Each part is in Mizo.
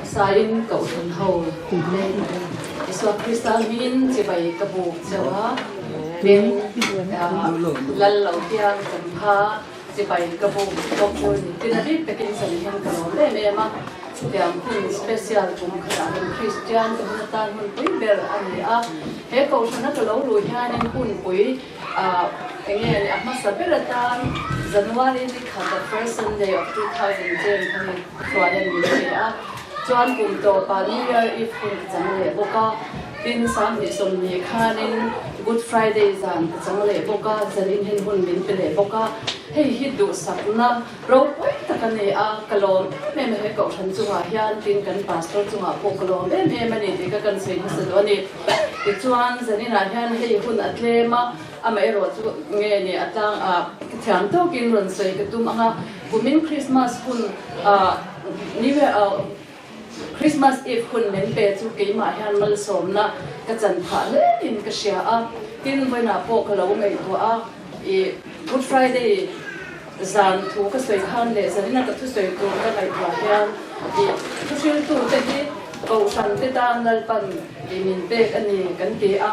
Hmasain Kohhran ho te Isua Krista hmingin chibai ka buk cheu a, tin Lal lo piang champha chibai ka buk bawk chu ni. Tin a bik takin zan hian ka lawm em em a, chutiang hun special kum khatah hun Kristian te hun atan hun pui ber a ni a. He Kohhrana ka lo luh hianin hunpui Enge a hmasa ber atan January ni khat the first Sunday of 2010 kha ni hruai a ni che a, chuan kum tawpah New Year Eve hun ka chang leh bawk a, tin 2020 khanin Good Friday zan ka chang leh bawk a, zanin hian hun min pe leh bawk a, hei hi duhsakna ropui tak a ni a, ka lawm em em a he kohhran chungah hian tin kan pastor chungah pawh ka lawm em em a ni tih kha kan sawi hmasa duh a ni. Tichuan zaninah hian hei hun a tlem a, amaherawh chu nge ni a tlang a ka thiam tawkin rawn sawi ka tum ang a, kumin Christmas hun ah New Year ah Christmas Eve hun min pe chu keimah hian malsawmna ka chan phah hle in ka hria a, tin vawiinah pawh ka lo ngaihtuah a, ih Good Friday zan thu ka sawi khan leh zanina ka thusawi tur ka ngaihtuah hian ih thuhriltute hi Kohhran te tan Lalpan ih min pek a ni kan ti a,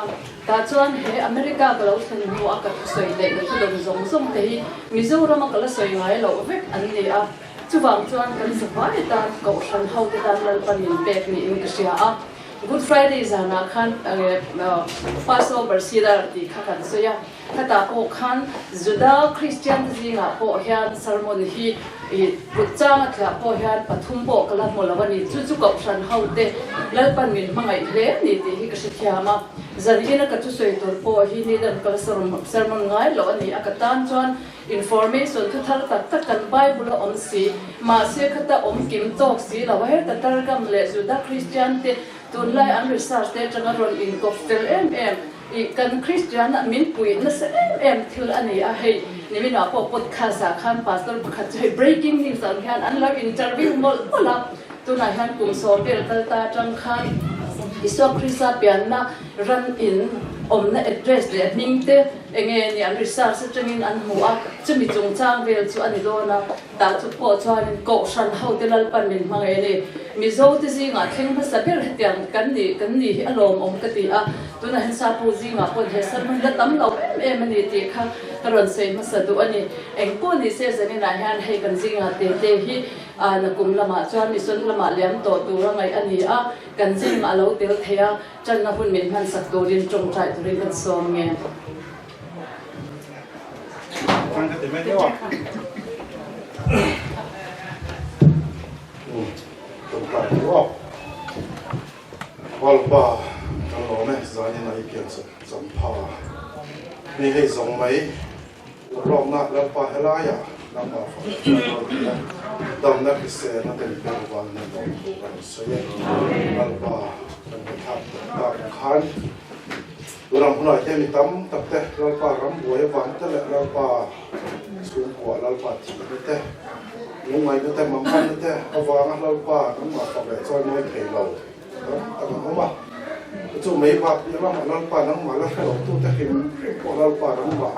tah chuan he America ka lo thlen hnu a ka thusawi leh ka thudawn zawng zawng te hi Mizoram a ka la sawi ngai loh vek an ni a, chuvang chuan kan zavai tan Kohhran ho te tan Lalpan min pek niin ka hria a. Good Friday zanah khan Passover Seder tih kha kan sawi a. Khatah pawh khan Juda Kristian te zingah pawh hian sermon hi kut chang a tliah pawh hian pathum pawh ka la hmu lo a ni. Chu chu Kohhran ho te Lalpan min hmangaih hle a ni tih hi ka hrethiam a. Zan ina ka thusawi tur pawh hi ni dan ka la sermon ngai lo a ni a. Ka tan chuan information thu thar tak tak kan Bible a awm si. Mahse khata awm kim tawk si lo a. Heta Targum leh Juda Kristian te tunlai an research te atanga rawn inkawp fel em em. I kan Kristian ah min puih nasa em em thil a ni a, hei niminah pawh podcast ah khan pastor pakhat chu hei breaking news ang hian an lo interview mawlh mawlh a, tunah hian kum sawm vel kal ta atang khan Isua Krista pianna ram in awmna address leh hming te enge ni an research atangin an hmu a, chumi chungchang vel chu a ni dawn a. Tah chu pawh chuanin Kohhran hote Lalpan min hmangaih a ni. Mizote zingah thleng hmasa ber hetiang kan ni kan ni hi a lawmawm ka ti a. Tunah hian Sapu zingah pawhin he sermon la tam lo em em a ni tih kha ka rawn sawi hmasa duh a ni. Eng pawh ni se zaninah hian hei kan zingah te te hi nakum lamah chuan mission lamah liam tawh tur a ngaih a ni a, kan zingah a lo tel thei a, tanna hun min hmansak turin tawngtai turin kan sawm nge. Valpa kan lawm e zanin a i pian champha mi hei zawng mai urlawkna Lalpa helaiah nangmah fak chuan rawn ti a damna hriselna te mi pek vang nen lawm thu ka rawn sawi e Lalpa kan ngaihthlak tak tak khan Ram hunah hian mi tam tak te Lalpa ram buai avang te leh Lalpa chhungkua Lalpa thihna te, lungngaihna te, manganna te avanga Lalpa nangmah fak leh chawi mawi thei lo tam tak an awm a. Chu mai bak piah lamah Lalpa nangmah la hre lo tute hrim hrim pawh Lalpa nangmah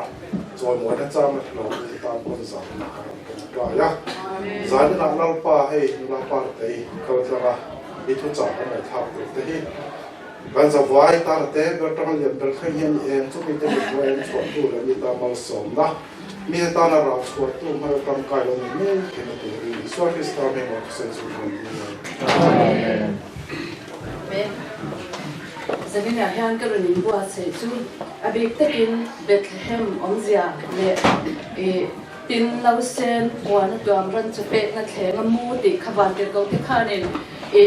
chawimawina chang la hre lo tute tan pawn zahna ka rawn tawngtai a. Zaninah Lalpa hei nula partei kal tlanga i thuchah kan ngaihthlak tur te hi Kan zavai tana te ber tanga lian ber thleng hian i eng chu mite mit hnuai eng chhuahtu leh mi tan malsawmna, mite tana rau chhuahtu hmel tangkai lo ni ngei theihna turin Isua Krista hming aw thusawi chu rawn dil ngei. Amen. Zaninah hian ka rawn inbuatsaih chu a bik takin Bethlehem awmzia leh i tin nausen puan a tuam ran chu pekna thleng a mu tih kha vantirhkoh te khanin i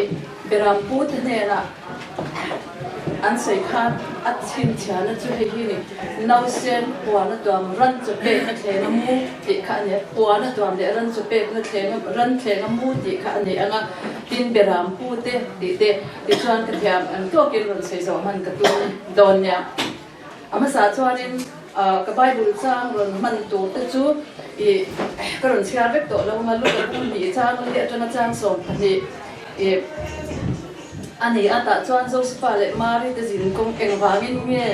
Berampu te hnenah an sawi khan a chhinchhiahna chu hei hi ni, Nausen puan a tuam ran chaw pekna thleng a mu tih kha a ni a, puan a tuam leh ran chaw pekna thleng a ran thleng a mu tih kha a ni ang a, tin Berampu te tih te tichuan ka thiam ang tawkin rawn sawi zawh hman ka tum dawn nia. A hmasa chuanin ka Bible chang rawn hman tur te chu ih ka rawn chhiar vek tawh lo ang a, Luka bung hnih chang li atanga chang 12 ih a ni a, tah chuan Josefa leh Mari te zin kawng engvangin nge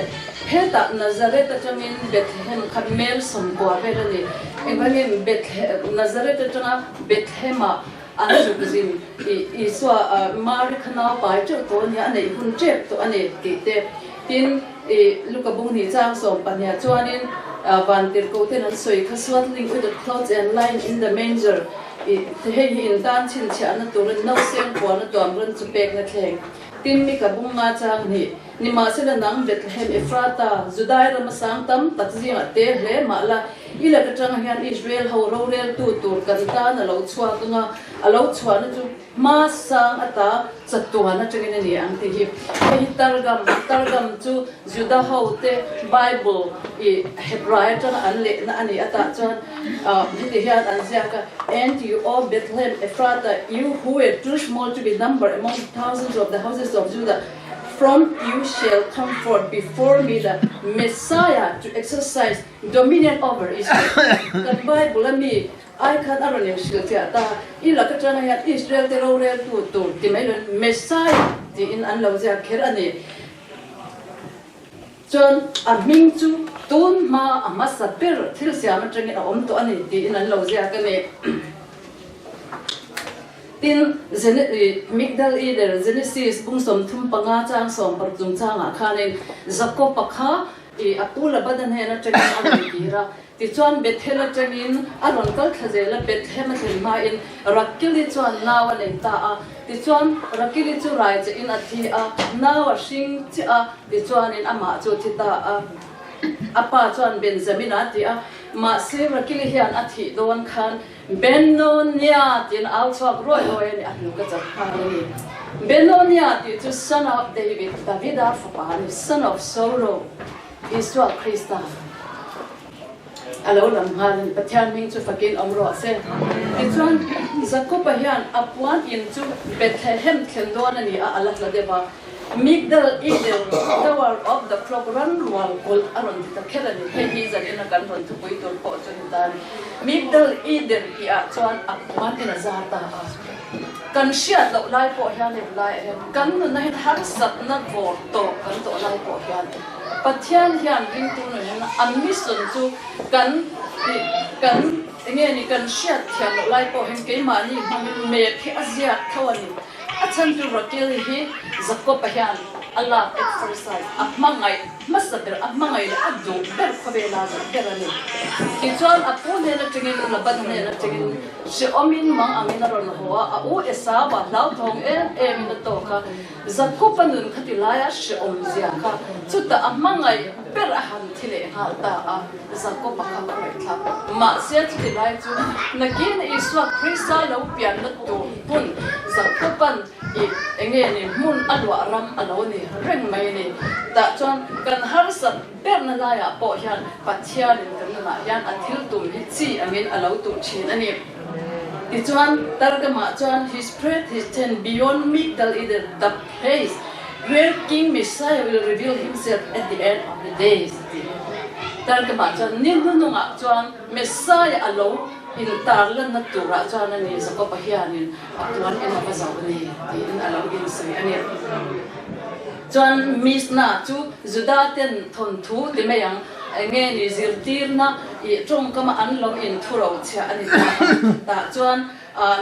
hetah Nazareth atangin Bethlehem kha mel 90 vel a ni, engvangin Bethlehem Nazareth atanga Bethlehem ah. an zuk zin i Isua Mari kha nau pai teuh tawh a nia, a neih hun tep tawh a ni tih te. Tin, i Luka bung hnih chang sawm pahniha chuanin vantirhkoh ten an sawi kha swaddling with the clothes and lying in the manger i hei hi in tan chhinchhiahna turin nauseng puan a tuam rawn chu pekna thleng. Tin, Mika bung nga chang hnih Nimahsela nang Bethlehem Ephrata, Judai rama sang tam tak zingah te hle mah la, i lak atanga hian Israel ho roreltu tur kan tan a lo chhuak anga, a lo chhuahna chu hma sang ata chatuan atangin a ni ang tih hi. Hei hi Targum, Targum chu Juda ho te Bible i Hebrai atanga an lehna a ni atah chuan heti hian an ziak a, And you, O Bethlehem Ephrata, you who were too small to be numbered among the thousands of the houses of Judah, From you shall come forth before me the Messiah to exercise dominion over Israel. Kan Bible a mi ai khan a rawn inhrilhfiah ta, i lak atanga hian Israel te roreltu tur ti mai loin Messiah tiin an lo ziak kher a ni. Chuan a hming chu tun hma a hmasa ber thil siam atangin a awm tawh a ni tiin an lo ziak a ni. Tin, Migdal Eder, Genesis bung 35 chang 16 chungchangah khanin Jakob-a kha a pu Labana hnen atangin a rawn kir a. Tichuan, Bethel atangin a rawn kal thla zel a, Bethlehem a thlen hmain Rakeli chuan nau a nei ta a. Tichuan, Rakeli chu rai chehin a thi a, nau a hring chiah a, tichuanin amah chu a thi ta a. A pa chuan Benjamin-a a ti a, mahse Rakeli hian a thih dawn khan Bennonia tiin au chhuak ruai ruai a ni, a hnu ka chat nghal a ni. Bennonia tih chu son of David, Davida fapa a ni, son of sorrow, Isua Krista a lo lang nghal a ni. Pathian hming chu fakin awm rawh se. Tichuan, Jakoba hian a puan in chu Bethlehem thlen dawn a ni a, a la hla deuh a. Migdal Eder, Tower of the Clock ran rual kulh a rawn ti ta kher a ni. Hei hi zanin a kan rawn thupui tur pawh chu ni ta a ni. Migdal Eder tih ah chuan a puan in a zar ta a. Kan hriat loh lai pawh hian hei lai ah hian kan nunna hian harsatna vawr tawp kan tawh lai pawh hian Pathian hian ringtu nun hian a mission chu kan kan enge ni kan hriat thiam loh lai pawh hian keimahni hmangin map hi a ziak tho a ni. A chhan chu Raquel hi Jacob-a hian a lak at first sight, a hmangaih hmasa ber, a hmangaih leh a duh ber khawvela zah ber a ni. Tichuan a pu hnen atangin Laban hnen atangin hrehawmin mang angin a rawn haw a, a u Esau-a hlauthawng em emin a tawk a, Jacob-a nun kha ti laia hrehawm zia kha chutah a hmangaih ber a han thi leh nghal ta a. Jakob-a kha ka ngaihthlak. Mahse, chuti lai chu nakin Isua Krista lo pianna tur hmun Jakob-a'n i enge ni hmun a luah ram a lo ni reng mai a ni. Tah chuan kan harsat berna laiah pawh hian Pathianin kan nunah hian a thil tum hi chi angin a lo tuh thin a ni. Tichuan, Targum-ah chuan He spread his tent beyond Migdal Eder, the place where King Messiah will reveal himself at the end of the days tih Targum-ah chuan ni hnunungah chuan Messiah a lo intarlanna turah chuan a ni Jakob-a hianin a puan en a va zo a ni tiin a lo insawi a ni. Chuan Mishnah chu Juda ten thawnthu ti mai ang, enge ni zirtirna ih tawngkama an lo inthuro chhiah a ni ta a, tah chuan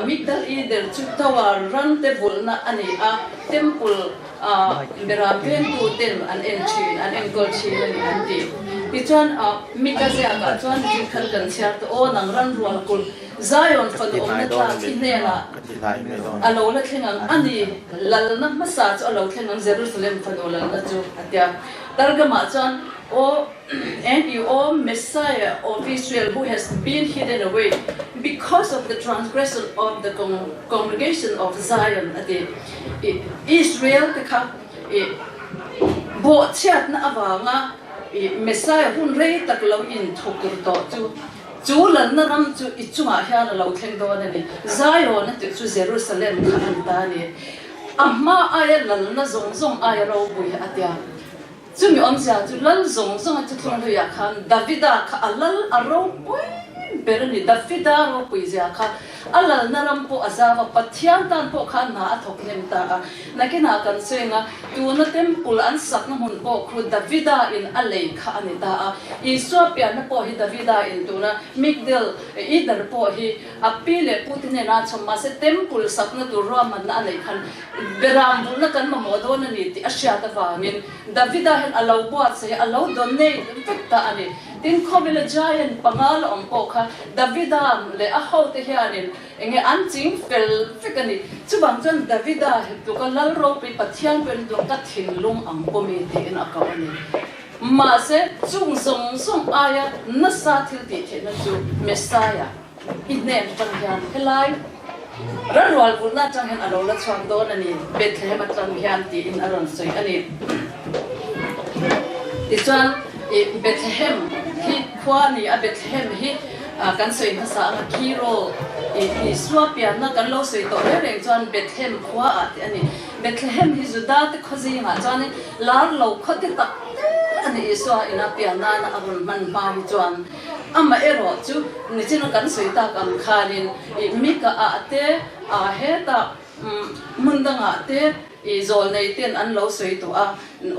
Migdal Eder chu tower ran te vulhna a ni a, temple beram vengtu ten an en thin, an enkawl thin a ni an ti. Tichuan Mika ziakah chuan thil khan kan chhiar tawh aw, nang ran rual kulh Zion fanu awmna tlak i hnenah a lo la thleng ang a ni, lalna hmasa chu a lo thleng ang Jerusalem fanu lalna chu a tia. Targum-ah chuan aw. And you O Messiah of Israel who has been hidden away because of the transgression of the congregation of Zion a ti. I Israel te kha i bawhchhiatna avanga i Messiah hun rei tak lo inthuk tur tawh chu chu lalna ram chu i chungah hian a lo thleng dawn a ni. Zion a tih chu Jerusalem kha a ni ta a ni. A hma aia lalna zawng zawng aia ropui a tia. Chumi awmzia chu lal zawng zawnga thuthlung hluiah khan Davida kha a lal a ropui ber a ni. Davida ropui zia kha a lalna ram pawh a zau a, Pathian tan pawh khan hna a thawk hnem ta a. Nakinah kan sawi ang a, tuna temple an sakna hmun pawh khu Davida in a lei kha a ni ta a. Isua pianna pawh hi Davida in tuna Migdal Eder pawh hi a pi leh pu te hnenah a chhawm mahse temple sakna tur ruahmanna a neih khan beram vulhna kan mamawh dawn a ni tih a hriat avangin Davida hian a lo buatsaih a, a lo donate vek ta a ni. Tin, khawvela giant panga la awm pawh kha Davida leh a hote hianin enge an ching fel vek a ni. Chuvang chuan Davida hi tluka Lal ropui Pathian pawhin tluka thinlung ang pawmi tiin a koh a ni. Mahse, chung zawng zawng aia nasa thil tih theihna chu Messiah i hnen atang hian helai ran rual vulhna atang hian a lo la chhuak dawn a ni, Bethlehem atang hian tiin a rawn sawi a ni. Tichuan, i Bethlehem hi khua a ni a, Bethlehem hi kan sawi hmasa ang a, Kiro i Isua pianna kan lo sawi tawh reng reng chuan Bethlehem khua ah tih a ni. Bethlehem hi Juda te khaw zingah chuanin lar lo khaw te tak te a ni Isua ina pian nana a rawn hman hma hi chuan amah erawh chu nichina kan sawi tak ang khanin ih Mika ah te ah hetah hmun dangah te ih zawl nei ten an lo sawi tawh a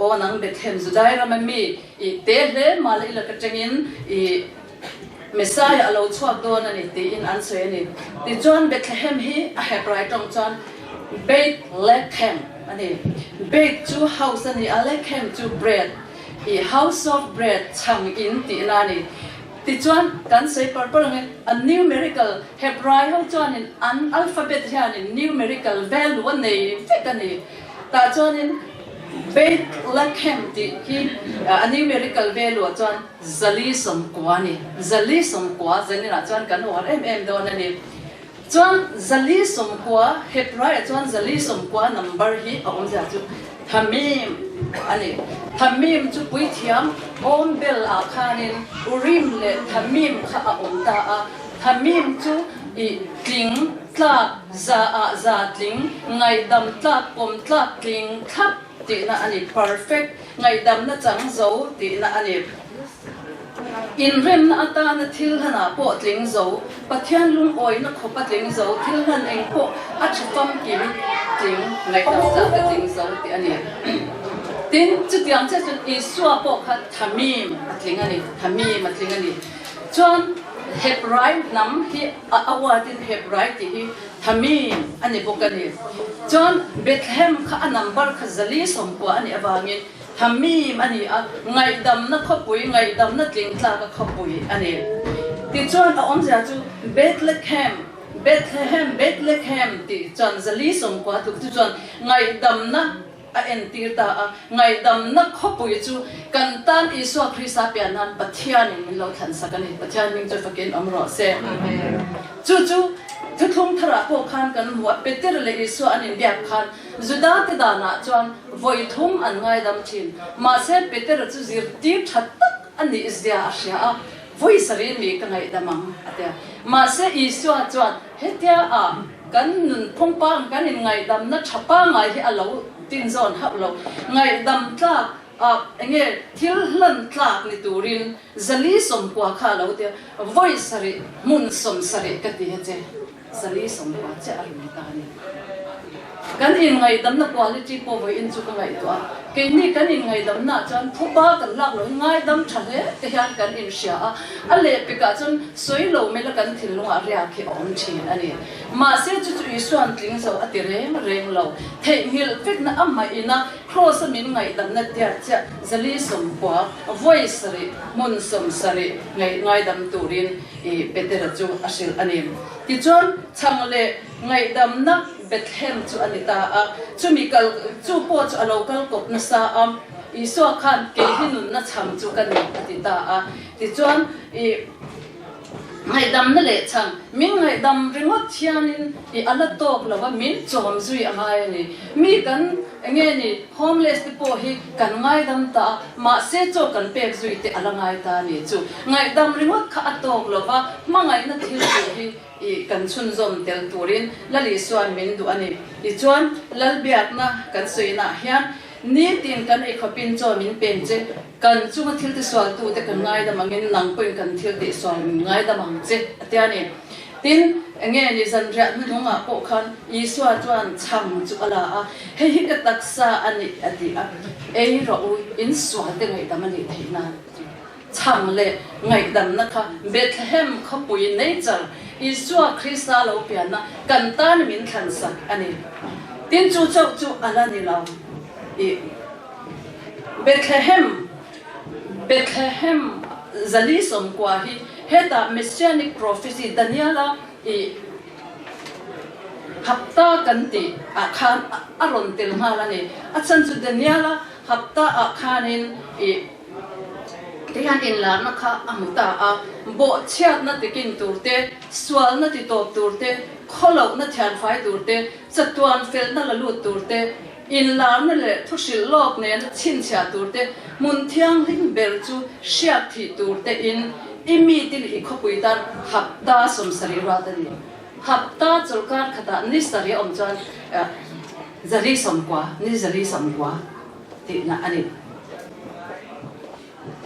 aw nang Bethlehem Judai rama mi ih te hle mah la i laka tangin ih Messiah a lo chhuak dawn a ni tiin an sawi a ni. Tichuan Bethlehem hi a Hebrai tawng chuan Beit Lechem a ni. Beit chu house a ni a, Lechem chu bread, i house of bread, chhang in tihna a ni. Tichuan kan sawi par par ang e, a numerical, Hebrai ho chuanin an alphabet hianin numerical value a nei vek a ni. Tah chuanin Beit Lechem tih hi a numerical value ah chuan Zali 90 a ni. Zali 90 zaninah chuan kan uar em em dawn a ni. Chuan zali 90 Hebraiah chuan zali 90 number hi a awmzia chu Thamim a ni. Thamim chu puithiam awm bel ah khanin Urim leh Thamim kha a awm ta a. Thamim chu i tling tlak, za ah za tling, ngaihdam tlak, pawm tlak, tling thlap tihna a ni, perfect. Ngaihdamna chang zo tihna a ni. Inremna atana thil hlanah pawh tling zo, Pathian lungawina khawpa tling zo, thil hlan eng pawh a tha famkim tling, ngaihdam zah ka tling zo tih a ni. Tin, chutiang chiah chuan Isua pawh kha thamim a tling a ni, thamim a tling a ni. Chuan Hebrai hnam hi a awardin Hebrai tih hi Thamim a ni bawk a ni. Chuan Bethlehem kha a number kha 490 a nih avangin Thamim a ni a, ngaihdamna khawpui, ngaihdamna tlingtlaka khawpui a ni. Tichuan a awmzia chu Bethlehem, Bethlehem, Bethlehem tih chuan 490 tluk chu chuan ngaihdamna a entir ta a, ngaihdamna khawpui chu kan tan Isua Krista pian nan Pathianin min lo thlansak a ni. Pathian hming chu fakin awm rawh se. Chu chu thuthlung tharah pawh khan kan hmu a, Peter leh Isua an inbiak khan Juda te danah chuan vawi thum an ngaidam thin. Mahse Peter chu zirtir tha tak a nih zia a hria a, vawi sarih mi ka ngaihdam ang a ti a. Mahse Isua chuan hetia a Kan nun phawngpang kan in ngaihdamna tha pangai hi a lo tin zawn hauh lo. Ngaihdam tlak a enge thil hlan tlak ni turin 490 kha a lo ti a, vawi sarih hmun 70 ka ti a che, 490 chiah a rawn ni ta a ni. Kan in ngaihdamna quality pawh vawiin chu ka ngaihtuah a, keini kan in ngaihdamna ah chuan thupa kan lak lohin ngaidam tha hle te hian kan inhria a, a lehpekah chuan sawi lo mela kan thinlungah riak hi a awm thin a ni. Mahse chu chu Isua'n tling zo a ti reng reng lo, theihnghilh vekna a hmahina Kraws a min ngaihdamna tiat chiah 490 vawi sarih hmun 70 ngaih ngaidam turin i Petera chu a hrilh a ni. Tichuan chhang leh ngaihdamna Bethlehem chu a ni ta a, chumi kal chu pawh chu a lo kal kawp nasa a, Isua khan kei hi nunna chhang chu ka ni a ti ta a, tichuan i ngaihdamna leh chhang min ngaihdam ringawt hianin i a la tawk lo a, min chawm zui a ngai a ni. Mi kan enge ni homeless te pawh hi kan ngaidam ta a, mahse chaw kan pek zui te a la ngai ta a ni chu. Ngaihdam ringawt kha a tawk lo va, hmangaihna thil tih hi I kan chhunzawm tel turin Lal Isua'n min duh a ni. Tichuan, Lalbiakna kan sawinaah hian Nitin kan ei khawpin chaw min pen che, kan chunga thil tisualtute kan ngaidam angin nang pawhin kan thil tihsual min ngaidam ang che, a ti a ni. Tin, enge ni zanriah hnuhnungah pawh khan Isua chuan chhang chu a la a, Hei hi ka taksa a ni, a ti a, ei rawh u, in sualte ngaihdam a nih theih nan. Chhang leh ngaihdamna kha Bethlehem khawpui nature, Isua Krista lo pianna kan tan min thlansak a ni. Tin, chu chauh chu a la ni lo. I Bethlehem, Bethlehem 490 hi hetah Messianic prophecy Daniela i hapta kan tih ah khan a rawn tel nghal a ni. A chhan chu Daniela hapta ah khanin i Tihian inlarna kha a hmu ta a, bawhchhiatna tikin tur te, sualna titawp tur te, khawlohna thianfai tur te, chatuan felna la lut tur te, inlarna leh thuhrilh lawk nena chhinchhiah tur te, hmun thianghlim ber chu hriat thih tur te in i mi te leh i khawpui tan hapta 70 ruat a ni. Hapta chawlkar khatah ni sarih a awm chuan 490, ni 490 tihna a ni.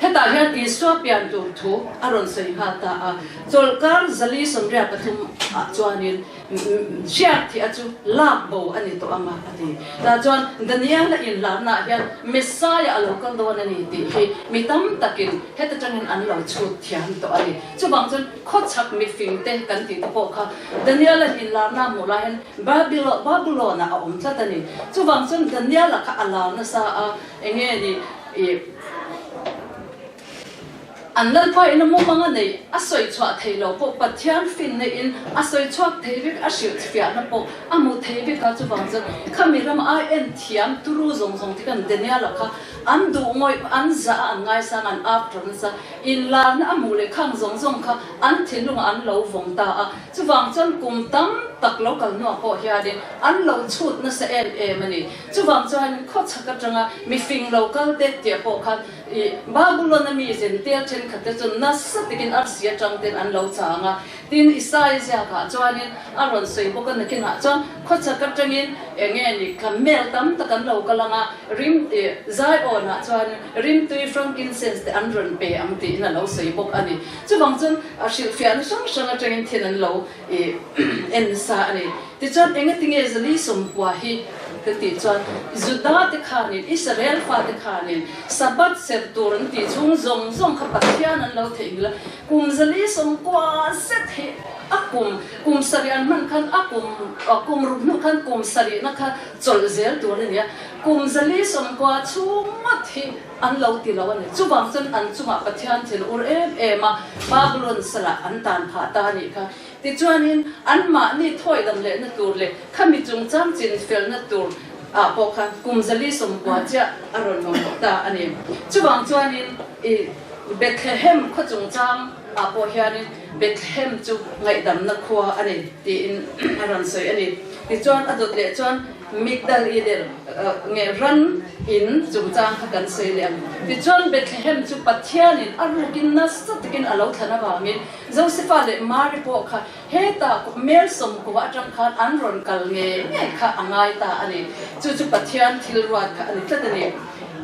Hetah hian Isua pian tur thu a rawn sawi nghal ta a, chawlhkar 483 ah chuanin hriat thih a chu lak bo a ni tawh ang a, a ti. Tah chuan Daniel-a inlarnaah hian Messiah a lo kal dawn a ni tih hi mi tam takin heta tangin an lo chhut thiam tawh a ni. Chuvang chuan khawchhak mifingte kan tih te pawh kha Daniel-a inlarna hmuh lai hian Babylon-ah a awm tlat a ni. Chuvang chuan Daniel-a kha a lar nasa a, enge ni i an Lalpa in a mumang a neih a sawi chhuah thei lo pawh Pathian finna in a sawi chhuak thei vek a hrilh fiahna pawh a hmu thei vek a chuvang chuan khami ram ai en thiam turu zawng zawng te khan Daniel-a kha an duh ngawih an zah a an ngaisang an after nasa inlarna a hmuh leh khang zawng zawng kha an thinlungah an lo vawng ta a chuvang chuan kum tam tak lo kal hnuah pawh hianin an lo chhut nasa em em a ni. Chuvang chuan khawchhak atanga mifing lo kal te tih pawh khan i Babylon a mi zentel thenkhat te chu nasa takin arsi atang ten an lo chang a. Tin, Isaia ziakah chuanin a rawn sawi bawk a, nakinah chuan khawchhak atangin eng nge ni camel tam tak an lo kal ang a, rim i Zion-ah chuan rimtui frankincense te an rawn pe ang tiin a lo sawi bawk a ni. Chuvang chuan a hrilhfiahna hrang hrang atangin thin an lo I en nasa a ni. Tichuan, engatinge 490 hi ka tih chuan, Juda te khanin, Israel fate khanin Sabbath serh tur an tih chhung zawng zawng kha Pathian an lo theihnghilh a. Kum 490 zet hi a kum, kum sarih an hman khan a kum, kum ruk hnu khan kum sarihna kha chawlh zel tur a ni a. Kum 490 chhung ngawt hi an lo ti lo a ni. Chuvang chuan an chungah Pathian thil ur em em a, Babylon salah an tan phah ta a nih kha. Tichuanin anmahni thawidam lehna tur leh khami chungchang chin felna tur ah pawh khan kum 490 chiah a rawn mamawh ta a ni. Chuvang chuanin i Bethlehem khaw chungchang ah pawh hianin Bethlehem chu ngaihdamna khua a ni tiin a rawn sawi a ni. Tichuan a dawt leh chuan Migdal Eder nge ran in chungchang kha kan sawi leh ang. Tichuan Bethlehem chu Pathianin a rukin nasa takin a lo thlan avangin Josefa leh Mari pawh kha hetah Mel 90 atang khan an rawn kal ngei ngei kha a ngai ta a ni. Chu chu Pathian thil ruat kha a ni tlat a ni.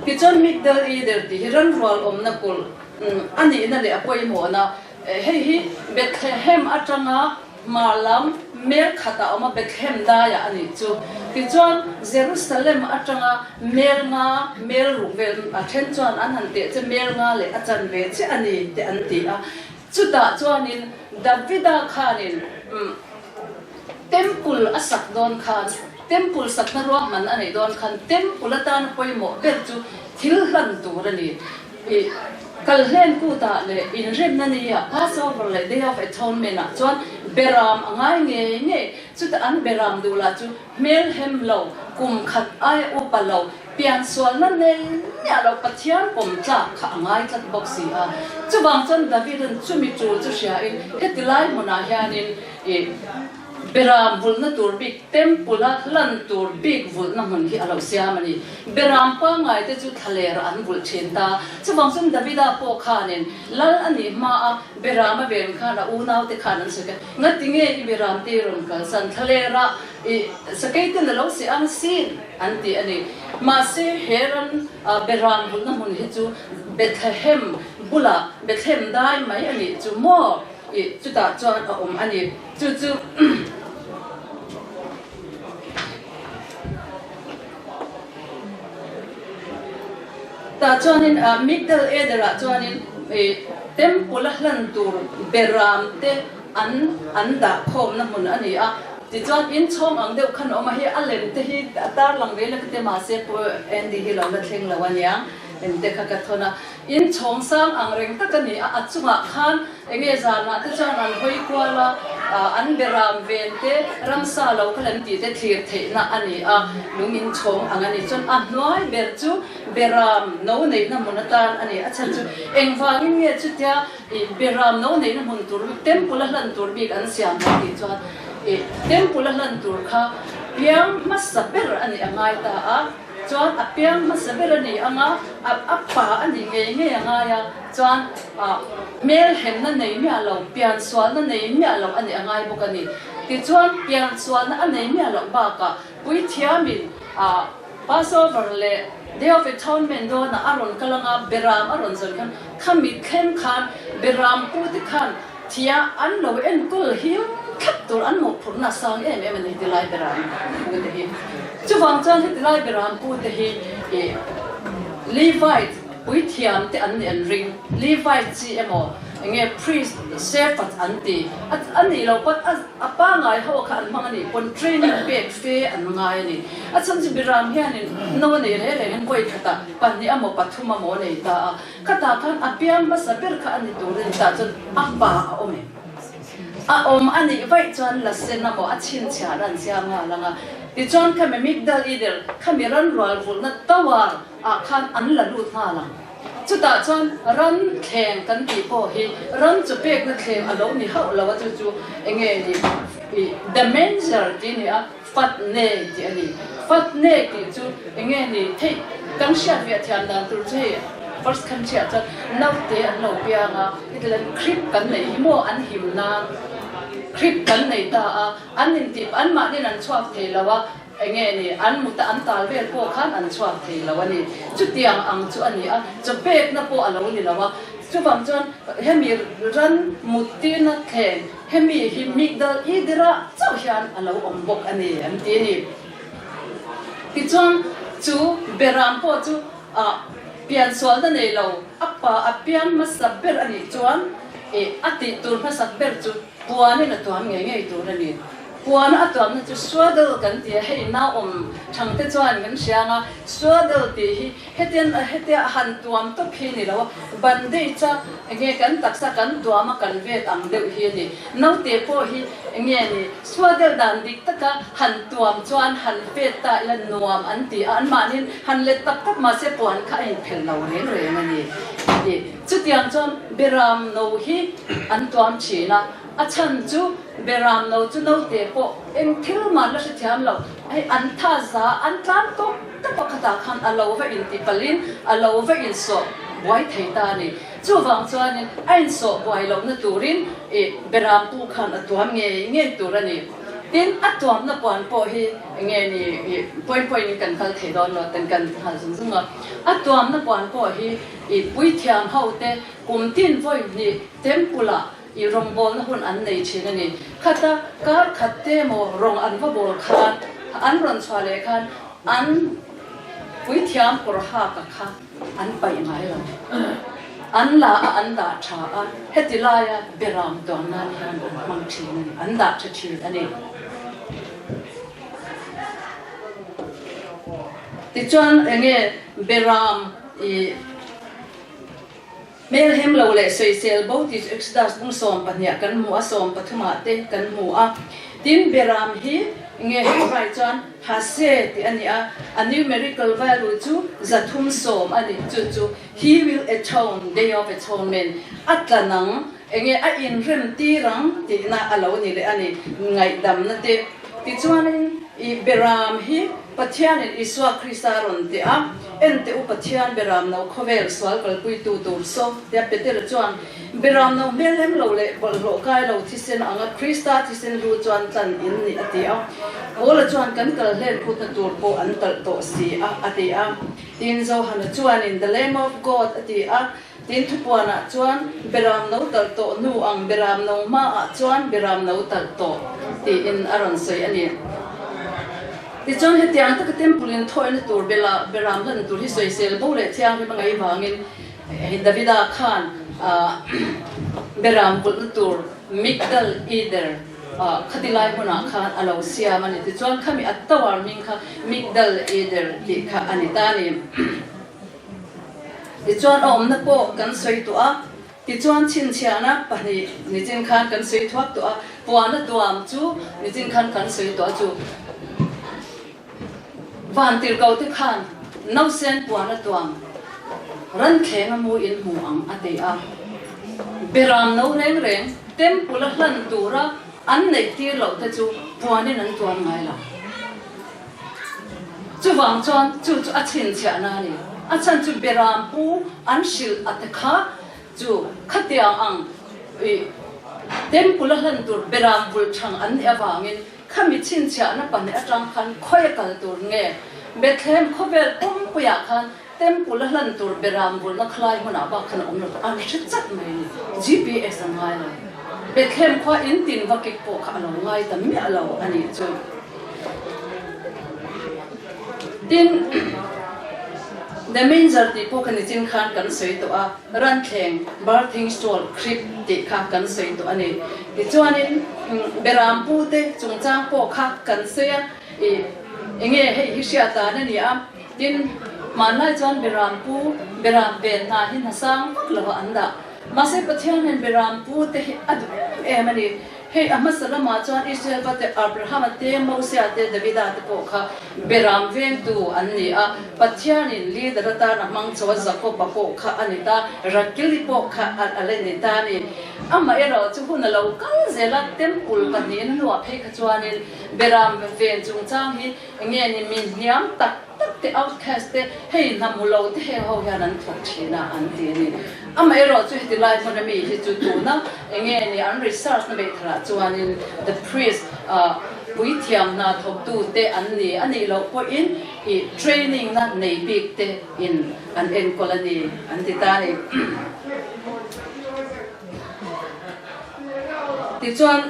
Tichuan Migdal Eder tih hi ran rual awmna kulh a nihna leh a pawimawhna hei hi Bethlehem atanga Hmar lam mel khat a awm a, Bethlehem daiah a nih chu. Tichuan, Jerusalem atanga mel nga, mel ruk vel a then chuan an han teh che mel nga leh a chanve chiah a ni te an ti a. Chutah chuanin Davida khanin Temple a sak dawn khan, Temple sakna ruahman a neih dawn khan Temple atana pawimawh ber chu thil hlan tur a ni. I Kalhlen kutah leh inremna nia Passover leh Day of Atonement ah chuan beram a ngai ngei ngei. Chutah an beram duh lah chu hmelhem lo, kum khat aia upa lo, piansualna nei miah lo Pathian pawm tlak kha a ngai tlat bawk si a. Chuvang chuan David-a'n chumi tul chu hriain heti lai hmunah hianin i. Beram vulhna tur bik Temple a hlan tur bik vulhna hmun hi a lo siam a ni. Beram pangngai te chu thlaler an vulh thin ta. Chuvang chuan Davida pawh khanin lal a nih hma a beram a ven khan a unaute khan an sawi kha, Ngatinge i beram te i rawn kalsan thlaler a, i sakei ten a lo seh ang sin an ti a ni. Mahse he ram beram vulhna hmun hi chu Bethlehem bulah Bethlehem dai mai a nih chu maw? I chutah chuan a awm a ni. Chu chu tah chuanin Migdal Eder ah chuanin Temple a hlan tur beram te an an dah khawmna hmun a ni a. Tichuan inchhawng ang deuh khan a awm a, hei a lem te hi a tarlang ve la ka ti mahse Pu Andy hi lo la thleng lo ania, lem te kha ka thawn a. Inchhawng sang ang reng tak a ni a, a chungah khan Enge zanah te chuan an hawi kual a, an beram ven te, ramsa lo kha lan tih te thlir theihna a ni a, lung in chhawng ang a ni. Chuan a hnuai ber chu beram no neihna hmun atan a ni. A chhan chu engvangin nge chutia ih beram no neihna hmun tur bik, temple a hlan tur bik an siam lo tih chuan ih temple a hlan tur kha piang hmasa ber a nih a ngai ta a. Chuan a piang hmasa ber a ni ang a, a pa a ni ngei ngei a ngai a, chuan hmel hemna nei miah lo, piansualna nei miah lo a nih a ngai bawk a ni. Tichuan piansualna a nei miah loh bakah Puithiamin Passover leh Day of Atonement dawnah a rawn kal ang a, Beram a rawn zawn khan khami thleng khan Beram pute khan Thia an lo enkawl him thlap tur an mawhphurhna a sang em em a ni tilai beram pute hi. Chuvang chuan hetilai beram pute hi ih Levite puithiam te an nih an ring. Levite chi emaw enge priest shepherd an ti a nih loh pawn a a pangai ho kha an hmang a nih pawn training pek fe an ngai a ni. A chhan chu beram hianin no a nei reng reng in vawi khatah pahnih emaw pathum emaw a nei ta a. Khatah khan a piang hmasa ber kha a ni tur a ni tah chuan a pa a awm em? A awm a nih vaih chuan la sen a maw a chhinchhiah ran siam nghal ang a. Tichuan khami Migdal Eder khami ran rual vulhna tower ah khan an la lut nghal ang. Chutah chuan ran thleng kan tih pawh hi ran chu pekna thleng a lo ni hauh lo a chu chu enge ni ih the manger tih a ni a. Fat nei tih a ni. Fat nei tih chu enge ni theih kan hriat ve thiam dan tur chu hei first kan hriat chuan naute an lo piang a, hetiang crib kan nei hi maw an him nan crib kan nei ta a, an intih anmahniin an chhuak thei lo a, enge ni an mut a an tal vel pawh khan an chhuak thei lo a ni. Chutiang ang chu a ni a, chaw pekna pawh a lo ni lo a, chuvang chuan hemi ran mut tirna thleng Hemi hi Migdal Eder-ah chauh hian a lo awm bawk a ni, an ti a ni. Tichuan, chu Beram pawh chu piansualna nei lo, a pa a piang hmasa ber a nih chuan a tih tur hmasak ber chu puanin a tuam ngei ngei tur a ni. Puana a tuamna chu swaddle kan ti a, hei nauawm thangte chuan kan hria ang a, swaddle tih hi Hetian hetia han tuam tawp hi ni lo a, bandage a enge kan taksa kan tuam a kan vet ang deuh hi a ni. Naute pawh hi enge ni suadel dan dik taka han tuam chuan han vet ta ila nuam an ti a, anmahniin han let tak tak mahse puan kha a inphelh lo reng reng a ni. Tih chutiang chuan beram no hi an tuam thin a, a chhan chu beram no chu naute pawh eng thil mah la hrethiam lo hei an tha za an tlan tawp. Ta pakhatah khan a lo va inti palhin a lo va insawh buai thei ta a ni. Chuvang chuanin a insawh buai lohna turin ih Berampu khan a tuam ngei ngei tur a ni. Tin, a tuamna puan pawh hi nge ni ih point point in kan kal thei dawn lo ten kan nghal zung zung a. A tuamna puan pawh hi ih puithiam ho te kum tin vawi hnih temple ah ih rawngbawlna hun an nei thin a ni. Khata kar khat te emaw rawng an va bawl khan an rawn chhuah leh khan an puithiam kawr haka kha an paih ngai lo. An la a, an dah tha a, heti laia beram tuam nan hian an hmang thin a ni, an dah tha thin a ni. Tichuan enge beram ih. Hmelhem lo leh sawisel bo tih chu Exodus bung 12 kan hmu a, 13 ah te kan hmu a. Tin, Beram hi nge Hebrai chuan Hase tih a ni a, a numerical value chu 310 a ni. Chu chu He will atone, Day of Atonement, a tla nang. Enge a inrem tir ang tihna a lo ni leh a ni, ngaihdamna te. Tichuanin i Beram hi Pathianin Isua Krista rawn ti a, Ente u Pathian Beram no khawvel sual kalpuitu tur saw, tia Petera chuan Beram no hmel lem lo leh bawlhhlawh kai lo thisen anga Krista thisen lu chuan tlan in ni a ti a. Paula chuan kan kal hlen phutna tur pawh an talh tawh si a, a ti a. Tin, Johana chuanin The Lamb of God a ti a. Tin, thupuanah chuan Beram no talh tawh hnu ang Beram no hmaah chuan Beram no talh tawh tiin a rawn sawi a ni. Tichuan, hetiang taka temple in thawihna tur bela Beram hlan tur hi sawisel bo leh thianghlim a ngaih vangin hei Davida khan Beram kulhna tur Migdal Eder khati lai hmunah khan a lo siam a ni. Tichuan, khami a tower hming kha Migdal Eder tih kha a ni ta a ni. Tichuan a awmna pawh kan sawi tawh a, tichuan chhinchhiahna pahnih nichin khan kan sawi thuak tawh a, puana tuam chu nichin khan kan sawi tawh a chu vantirhko te khan nausen puana tuam ranthleng a mu in hmu ang a ti a, beram no reng reng temple a hlan tura an neih tir loh te chu puanin an tuam ngai lo. Chuvang chuan chu chu a chhinchhiahna a ni. A chhan chu Beram pu an hrilh a te kha chu khatiang ang i Temple a hlan tur Beram bul thang an nih avangin khami chhinchhiahna pahnih atang khan khawi a kal tur nge Bethlehem khawvel pumpuiah khan Temple a hlan tur Beram bulna khalai hmunah bak khan a awm lo tawh an hre chat mai a ni. GPS a ngai lo. Bethlehem khua in tin va kek pawh kha a lo ngai ta miah lo a nih chu. Tin, The Manger tih pawh kha nichin khan kan sawi tawh a, Ranthleng, Birthing Stall, Crib tih kha kan sawi tawh a ni. Tichuanin Beram pute chungchang pawh kha kan sawi a, ih enge hei hi hriat dan a ni a. Tin, hmanlai chuan Beram pu, Beram ven hna hi hna sang vak lo ah an dah. Mahse Pathian hian Beram pu te hi a duh em em a ni. Hei a hmasa lamah chuan Israel vate Abrahama te, Mosea te, Davida te pawh kha Beram vengtu an ni a. Pathianin leader atan a hmang chho a, Jakoba pawh kha a ni ta, Rakeli pawh kha a la ni ta a ni. Amaherawh chu hun a lo kal zel a, Temple pahnihin hnuah phei kha chuanin Beram ven chungchang hi Nge ni mi hniam tak tak te outcast te hei hna hmu lo te heng ho hian an thawk thin a an ti a ni. Amaherawh chu heti lai hmun a mi hi chu tuna enge ni an research na beih tharah chuanin the priest puithiam hna thawktu te an ni a nih loh pawhin ih training na nei bik te in an enkawl a ni an ti ta a ni. Tichuan,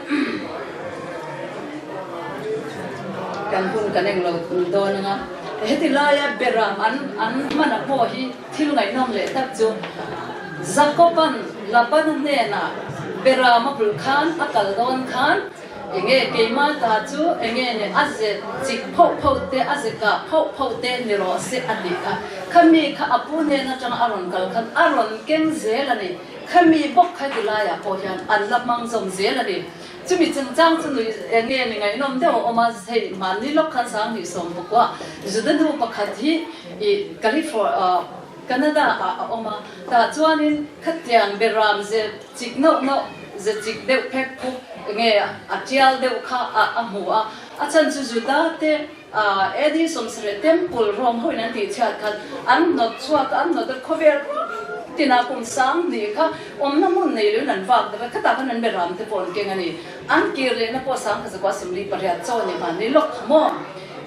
kan hun kan englo dawn anga, heti laia beram an an hmana pawh hi thil ngaihnawm leh tak chu Jakoban Labana hnenah beram a bulh khan a kal dawn khan enge keimah ta chu enge ni a ze chik phoh phoh te a ze kah phoh phoh te ni rawh se a tih kha, khami kha a pu hnen atanga a rawn kal khan a rawn keng zel a ni. Khami bawk kha ti laiah pawh hian an la hmang zawm zel a ni. Chumi chungchang chu nui nge ni ngaihnawm deuh a awm a, hei mahni lawk khan 2010 pakua Juda nu pakhat hi i California, Canada ah a awm a, tah chuanin khatiang beram ze chik nauh nauh, ze chik deuh phek phuk nge a tial deuh kha a a hmu a, a chhan chu Juda te AD 70 Temple Rome hoin an tih chhiat khan an hnawt chhuak a, an hnawt a, khawvel ram tinah kum 2000 kha awmna hmun nei loin an vak deuh a, khatah khan an beram te pawh an keng a ni. An kir lehna pawh 1948 chaw ni hman ni lawk kha maw?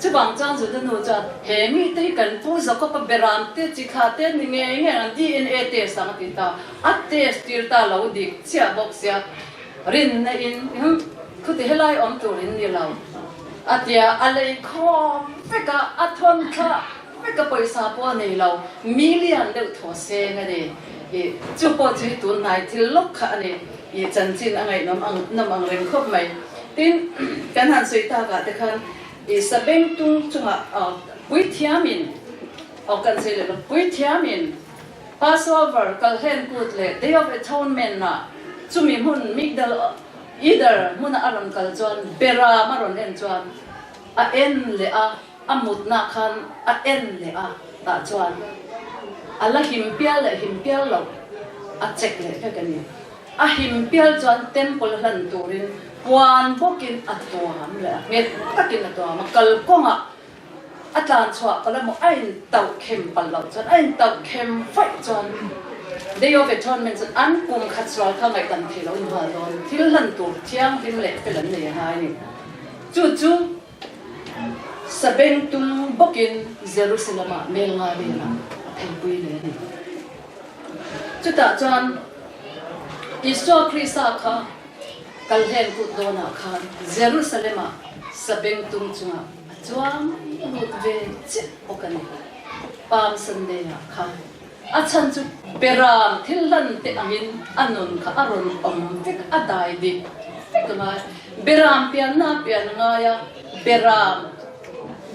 Chuvang chuan Juda nu chuan he mite hi kan pu Jakob-a beram te chi thla te ni ngei ngei ang DNA test ang a ti ta, a test tir ta lo dik chiah bawk sia rinna in khuti helai awm turin ni lo. A tia, a lei khawm vek a, a thawn thla vek a, pawisa pawh a nei lo, million deuh thaw seng a ni. I chu pawh chu hi tun hnai thil lawk kha a ni. I chanchin a ngaihnawm ang nawm ang reng khawp mai. Tin, kan han sawi takah te khan i sabeng tung chungah puithiamin, aw kan sawi leh lawk, puithiamin Passover kalhlen kut leh Day of Atonement-ah chumi hmun Migdal Either hmuna a rawn kal chuan Beram a rawn en chuan a en leh a, a mutna khan a en leh a, tah chuan a la him pial leh him pial loh a check leh vek a ni. A him pial chuan temple hlan turin puan bawkin a tuam leh a, nghet takin a tuam a, kalkawngah a tlan chhuah palh emaw a intauh khem palh loh chuan a intauh khem vaih chuan Day of Atonement chuan an kum khat sual kha ngaihdan thei lo inhual dawn thil hlan tur thianghlim leh fel an nei a ngai a ni. Chu chu Sabengtung bawkin Jerusalem-ah mel nga velah a pheipui leh a ni. Chutah chuan Isua Krista kha Kalhlen kut dawnah khan Jerusalem-ah sabengtung chungah a chuang lut ve chiah bawk a ni. Palm Sunday-ah khan a chhan chu Beram thil hlan te angin a nun kha a rawn awm vek, a dai dik vek a ngai. Beram pianna pian a ngai a, Beram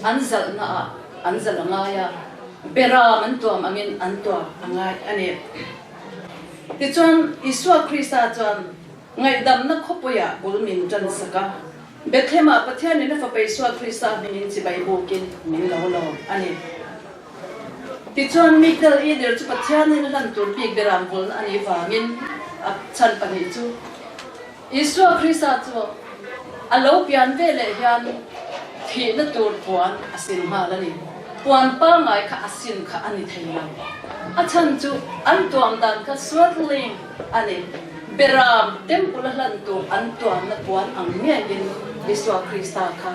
an zalhnaah an zalh a ngai a, Beram an tuam angin an tuam a ngai a ni. Tichuan, Isua Krista chuan ngaihdamna khawpuiah bul min tan sak a. Bethlehem-ah Pathianin a Fapa Isua Krista hmingin chibai bukin min lo lawm a ni. Tichuan, Migdal Eder chu Pathianin a hlan tur bik beram vulna a nih vangin a chhan pahnih chu Isua Krista chu a lo pian ve leh hian thihna tur puan a sin nghal a ni. Puan pangngai kha a sin kha a ni thei lo. A chhan chu an tuam dan kha swaddling a ni. Beram temple a hlan tur an tuamna puan ang ngeiin Isua Krista kha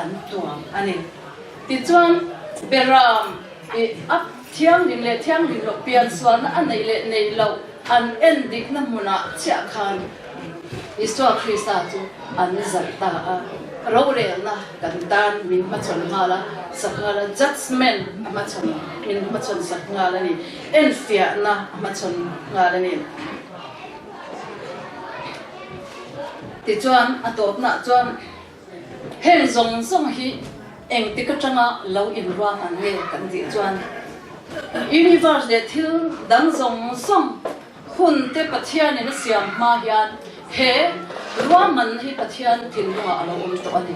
an tuam a ni. Tichuan Beram i a thianghlim leh thianghlim loh piansualna a neih leh neih loh An en dikna hmunah chiah khan Isua Krista chu an zalh ta a, rorelna kan tan min hmachhawn nghal a, sak nghal a, judgement a hmachhawn, min hmachhawn sak nghal a ni, enfiahna a hmachhawn nghal a ni. Tichuan a tawpnaah chuan heng zawng zawng hi Engtik atanga lo inruak ang nge kan tih chuan Universe leh thil dang zawng zawng hun te Pathianin a siam hma hian he ruahmanna hi Pathian thinlungah a lo awm tawh a ni.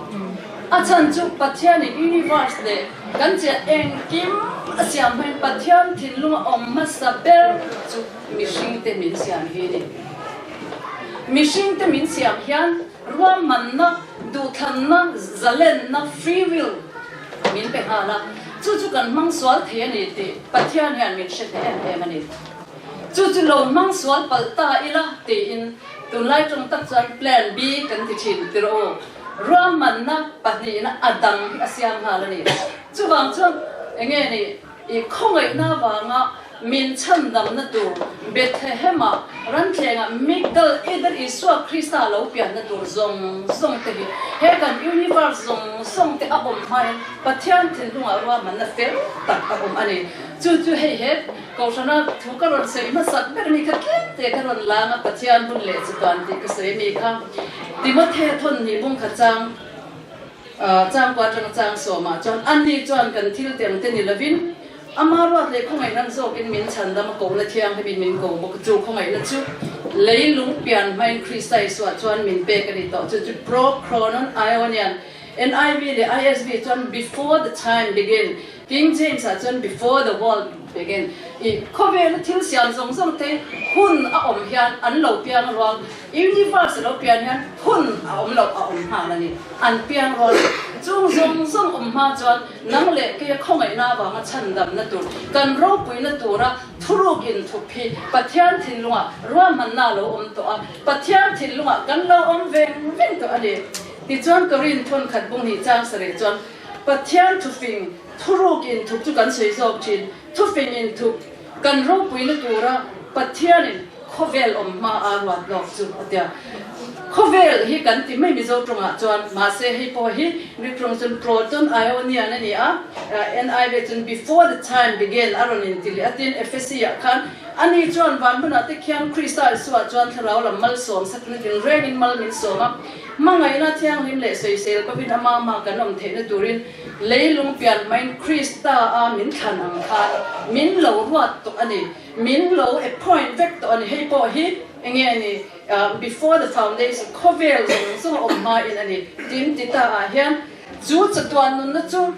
A chhan chu Pathianin Universe leh kan chiah engkim a siam hmain Pathian thinlunga awm hmasa ber chu mihringte min siam hi a ni. Mihringte min siam hian Ruahmanna, duhthlanna, zalenna, free will, min pe nghal a, chu chu kan hmang sual thei a ni tih Pathian hian min hre hle em em a ni. Chu chu lo hmang sual palh ta ila tiin tunlai tawng tak chuan plan B kan ti thin tirh aw. Ruahmanna pahnihna a dang hi a siam nghal a ni. Chuvang chuan enge ni? I khawngaihna avanga min chhandamna tur Bethlehem-ah ranthlengah Migdal Eder Isua Krista lo pianna tur zawng zawng te hi he kan universe zawng zawng te a awm hmain Pathian thinlungah ruahmanna fel tak a awm a ni. Chu chu hei he Kohhrana thu ka rawn sawi hmasak ber mi kha tlem te ka rawn lang a Pathian hun leh chatuan tih ka sawi mi kha Timothea thawn nih bung kha chang Changkua atanga chang sawmah chuan ani chuan kan thil teng te ni lovin ama ruat leh khawngaihna zawkin min chhandam a kohna thianghlimin min ko bawk a, chu khawngaihna chu leilung pian hmain Krista Isua chuan min pek a ni tawh. Chu chu Pro Chronon Ionian, NIV leh ISV chuan before the time begin, King James ah chuan before the world begin, i khawvela thil siam zawng zawng te hun a awm hian an lo piang rual. Universe a lo pian hian hun a awm loh a awm nghal a ni. An piang rual lo. Chung zawng zawng awm hma chuan nang leh keia khawngaihna avanga chhandamna tur, kan ropuina tura thuruk inthup hi Pathian thinlungah ruahmanna a lo awm tawh a, Pathian thinlungah kan lo awm veng veng tawh a ni. Tichuan Korin thawnkhat bung hnih chang sarih chuan Pathian thufing thuruk inthup chu kan sawi zawk thin. Thufing inthup kan ropuina tura Pathianin Khawvel awm hma a ruat lawk chu a tia. Khawvel hi kan ti mai Mizo tawngah chuan, mahse hei pawh hi Greek tawng chuan Proton Ionian a ni a, NIV chuan before the time began a rawn inti leh a, tin Ephesi ah khan ani chuan van hmunah te khian Krista Isua chuan thlarau lam malsawm sakna tinrengin mal min sawm a, hmangaihna thianghlim leh sawisel pawhin ama ama kan awm theihna turin leilung pian hmain Krista a min thlan ang khan min lo ruat tawh a ni. Min lo appoint vek tawh a ni. Hei pawh hi enge a ni, before the foundation, khawvel zawng zawng a awm hmain a ni. Tin, ti ta ah hian chu chatuan nunna chu.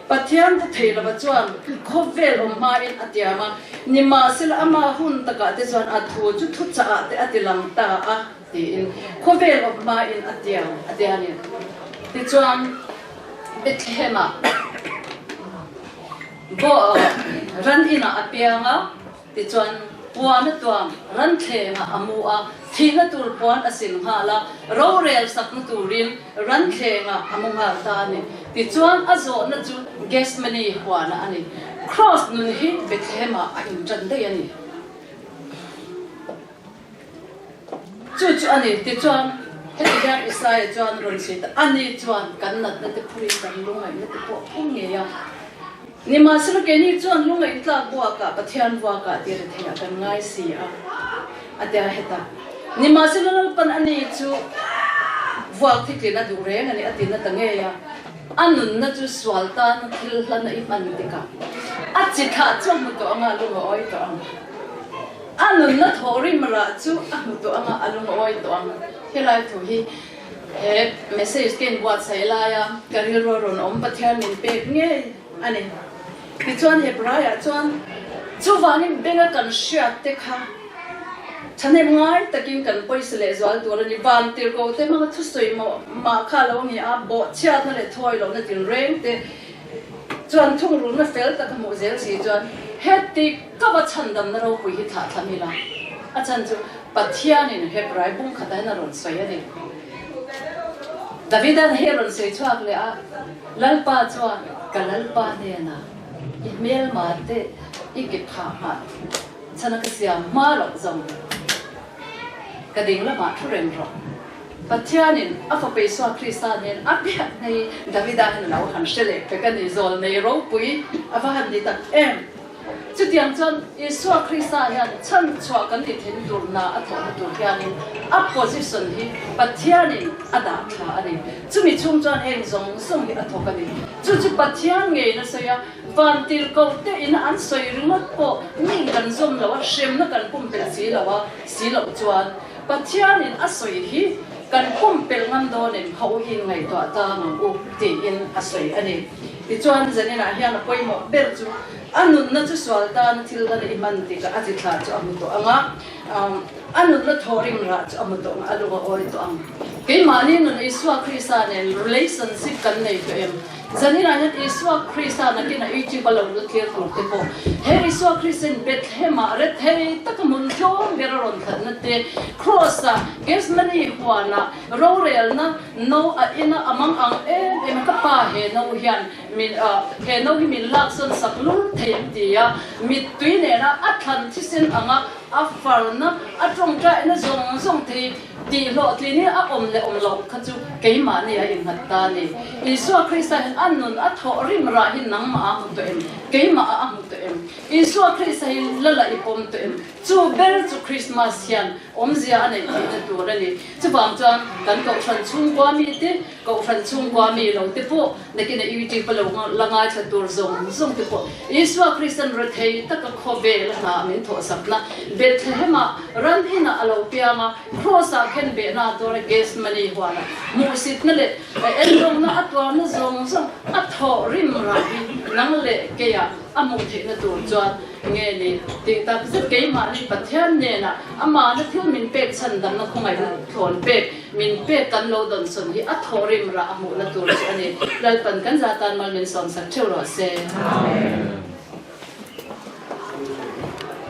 Pathian thu thei lova chuan khawvel awm hmain a tiam a, nimahsela ama hun takah te chuan a thu chu thuchah ah te a ti lang ta a tiin khawvel awm hmain a tiam a ti a ni. Tichuan Bethlehem ah ran inah a piang a. Tichuan, puan a tuam, ranthlengah a mu a, thihna tur puan a sil nghal a, rorel sakna turin ranthlengah a mu nghal ta a ni. Tichuan, a zawhna chu Gethsemane huanah a ni. Kraws nun hi Bethlehem-ah a inṭan daih a ni. Chu chu a ni. Tichuan, heti hian Isaia chuan rawn sawi ta, Ani chuan kan natna te phurin kan lungaihna te pawh a phur ngei a. Nimahsela keini chuan lungaih tlak buakah Pathian vuakah tih ri theiah kan ngai si a, a ti a heta. Nimahsela Lalpan ani chu vuak thitlin a duh reng a ni, a ti na ta ngei a. A nunna chu sual tana thil hlan a i hman tikah a chi thlah chu a hmu tawh ang a, lung a awi tawh ang. A nunna thawhrim rah chu a hmu tawh ang a, a lungawi tawh ang. Helai thu hi he message ka inbuatsaih laia ka rilru a rawn awm Pathian min pek ngei a ni. Tichuan Hebraiah chuan chuvangin benga kan hriat te kha thahnem ngai takin kan pawisa leh zual tur a ni. Van tirhko te hmanga thusawi mah kha a lo ni a, bawhchhiatna leh thawi lohna tinreng te chuan thungrulna fel tak a hmuh zel si chuan heti Ka va chhandamna ropui hi thlah thlam ila, a chhan chu Pathianin Hebrai bung khatah hian a rawn sawi a ni. Davida'n hei a rawn sawi chhuak leh a, Lalpa chuan ka Lalpa hnenah i hmelma te i ke phah nghah chhan a ka siam hma loh zawng ka ding lamah thu reng rawh. Pathianin a fapa Isua Krista nen a biak hnei Davida hian a lo han hre leh pek a ni, zawlnei ropui a va han ni tak em! Chutiang chuan Isua Krista hian chhan chhuah kan ni then tur hna a thawhna tur hianin a position hi Pathianin a dah thla a ni. Chumi chhung chuan heng zawng zawng hi a thawk a ni. Chu chu Pathian ngeiin a sawi a, van tirhkoh te ina an sawi ringawt pawh min kan zawm lo a, hremna kan pumpelh si lo a, si loh chuan Pathianin a sawi hi kan pumpelh ngam dawn em kha u in ngaihtuah tang ang u tiin a sawi a ni. Tichuan Zaninah hian a pawimawh ber chu a nunna chu sual tana thil dana i hman tikah a chi thla chu a hmu tawh ang a, a nunna thawhrim rah chu a hmu tawh ang a, a lung a awi tawh ang. Keimahni nun Isua Krista nen relationship kan nei tawh em? Zaninah hian Isua Krista nakin a YouTube a lo lut thlir tur te pawh he Isua Kristin Bethlehem-ah rethei taka hmun tlawm ber a rawn khalhna te, Kraws-ah, Gethsemane huanah rorelna no a ina a mang ang em em a, ka pa he no hian min he no hi min laksawn sak lul thei an ti a, mittui nena a thlan thisen anga a farna a tawngtaina zawng zawng thei Tih hlawhtlin hi a awm leh awm loh kha chu keimahni a innghat ta a ni. Isua Krista hian a nun a thawh rim rah hi nangmah a hmu tawh em? Keimah a hmu tawh em? Isua Krista hi lala i pawm tawh em? Chu ber chu Krismas hian awmzia a neih theihna tur a ni. Chuvang chuan kan Kohhran chhungkua mite, Kohhran chhungkua mi lo te pawh, Nakin a YouTube a lo la ngaithla tur zawng zawng te pawh Isua Kristan rethei taka khawvel a hna min thawhsakna Bethlehem-ah ran inah a lo piang a, Kraws-ah khen behna a tuar a, Gethsemane huanah hmuhsitna leh endawngna a tuarna zawng zawng a thawh rim rah hi nang leh keiah a hmuh theihna tur chuan nge ni tih tak zet keimahni Pathian hnenah amahna thil min pek chhandamna khawngaihna thlawn pek min pek kan lo dawnsawn hi a thawhrim rah a hmuhna tur chu a ni. Lalpan kan zah tan mal min sawmsak theuh rawh se. Amen.